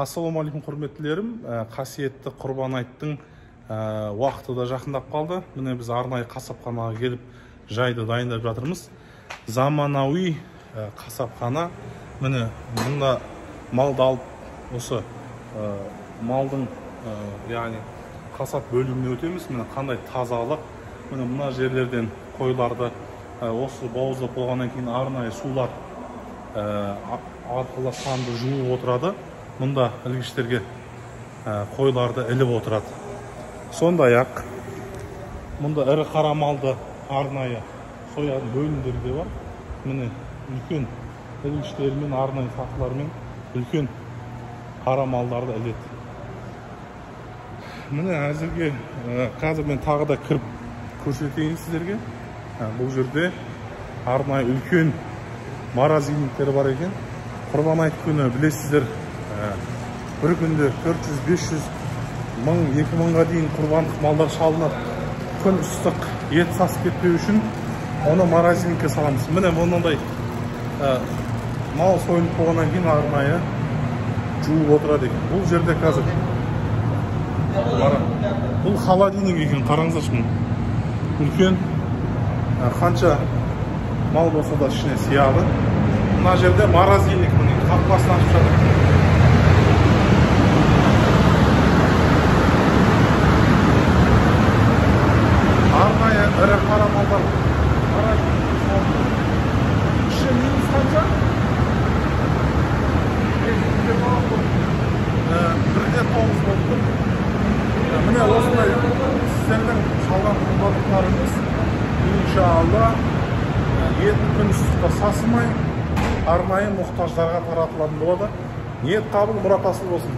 Ассалаумағалейкум, құрметтілерім. Қасиетті Құрбан айттың уақыты да жақындап қалды. Міне біз арнайы қасапханаға келіп жайды дайындап жатырмыз. Заманауи қасапхана. Міне мұнда малды алып, осы малдың яғни қасап бөліміне өтеміз. Міне қандай тазалық. Міне мына жерлерден қойларды осы бауыздап болғаннан кейін арнайы сулар арқылы қанды жуып отырады. Мұнда ілгіштерге қойларды іліп отырады. Сондай-ақ мұнда ірі қара малды арнайы соятын бөлімдер де бар. Міне үлкен ілгіштермен, арнайы сатылармен үлкен қара малдарды іледі. Міне әзірге қазір мен тағы да кіріп көрсетейін сіздерге. Бұл жерде арнайы үлкен морозильниктер бар екен. Құрбан айт күні білесіздер, бір күнде 400-500 мың, 2000-ға дейін құрбандық малдар шалынады. Күн ыстық, ет сасып кетпеу үшін оны морозильникке саламыз. Міне мынандай мал сойылып болғаннан кейін арнайы жуып отырады екен. Бұл жерде қазір бұл холодильник екен, қараңыздаршы, міне. Үлкен, қанша мал болса да ішіне сияды. Мына жерде морозильник, міне қақпасын ашып жатыр. Арнайы ірі қара малдар морозильникке салынды. Іші минус қанша? 1,9 болып тұр. Міне осындай сіздердің шалған құрбандықтарыңыз иншалла ет күн ыстықта сасымай арнайы мұқтаждарға таратылатын болады. Ниет қабыл, мұрат асыл болсын.